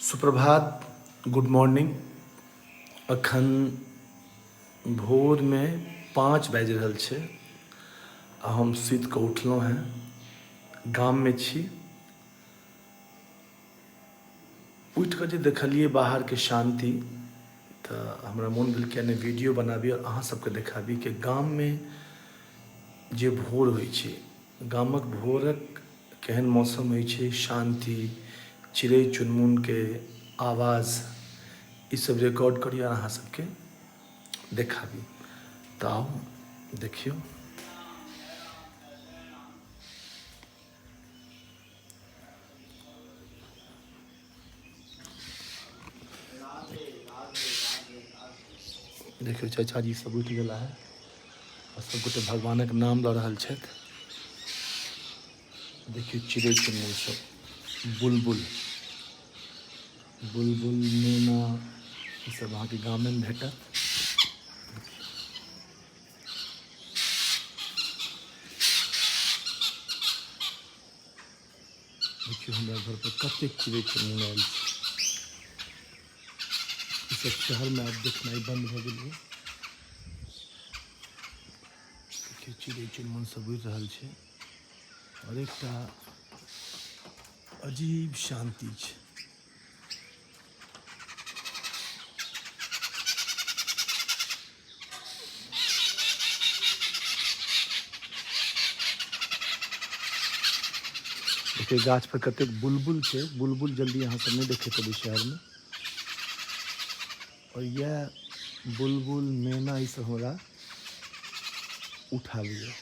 सुप्रभात, good morning. अखन भोरमे 5 बाजि रहल छै आ हम सुति कऽ उठलहुँ हेँ। गाममे छी। उठि कऽ जे देखलियै बाहरके शान्ति तऽ हमरा मोन भेल किएक नहि वीडियो बनाबी आओर अहाँ सबके देखाबी कि गाममे जे भोर होइ छै, गामक भोरक केहन मौसम होइ छै, शान्ति, चिड़ै चुनमुनके आवाज, ई सब रिकॉर्ड करी आओर अहाँ सबके देखाबी। तऽ आउ देखियौ। देखियौ चाचा जी सब उठि गेला है आ सबगोटे भगवानक नाम लऽ रहल छथि। देखियौ चिड़ै चुनमुन सब, बुलबुल बुलबुल, मैना, ई सब अहाँके गामेमे भेटत। देखियौ हमरा घर पर कतेक चिड़ै चुनमुन आयल छै। ई सब शहरमे आब देखनाइ बन्द भऽ गेलै। देखियौ चिड़ै चुनमुन सब उड़ि रहल छै आओर एकटा अजीब शान्ति छै। देखियौ गाछ पर कतेक बुलबुल छै। बुलबुल जल्दी अहाँ सब नहि देखैत हेबै शहरमे। आओर इएह बुलबुल, मैना, ई सब हमरा उठाबैए।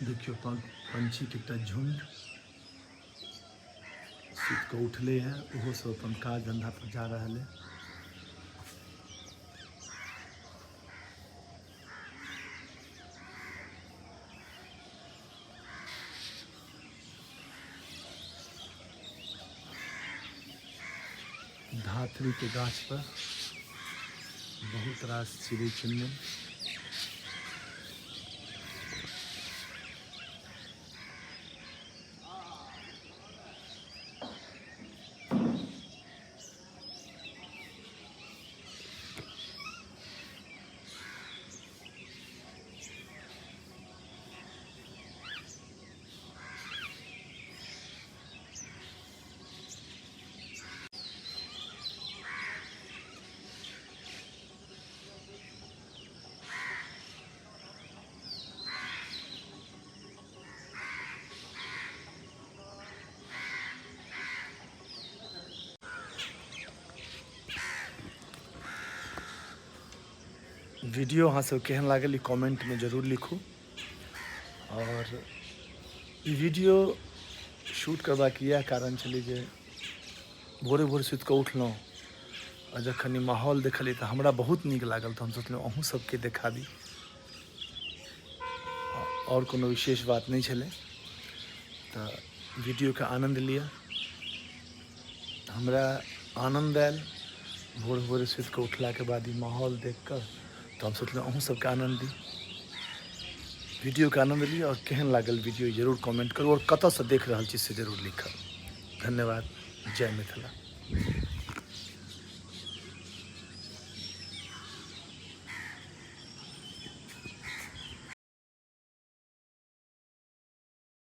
देखियौ पंछीके एकटा झुंड सुति कऽ उठलै हँ, ओहो सब अपन काज धंधा पर जा रहल है। धातृके गाछ पर बहुत रास चिड़ै चुनमुन। वीडियो अहाँ सब केहन लागल ई कमेंटमे जरूर लिखू। आओर ई वीडियो शूट करबाक इएह कारण छलै जे भोरे भोरे सुति कऽ उठलहुँ आ जखन ई माहौल देखलियै तऽ हमरा बहुत नीक लागल, तऽ हम सोचलहुँ अहूँ सबके देखाबी। आओर कोनो विशेष बात नहि छलै। तऽ वीडियोके आनन्द लिअ। हमरा आनन्द आयल भोर भोरे सुति कऽ उठलाके बाद ई माहौल देख कऽ, तऽ हम सोचलहुँ अहूँ सबके आनन्द दी। वीडियोके आनन्द लिअ आओर केहन लागल वीडियो जरूर कमेंट करू आओर कतऽसँ देख रहल छी से जरूर लिखब। धन्यवाद। जय मिथिला।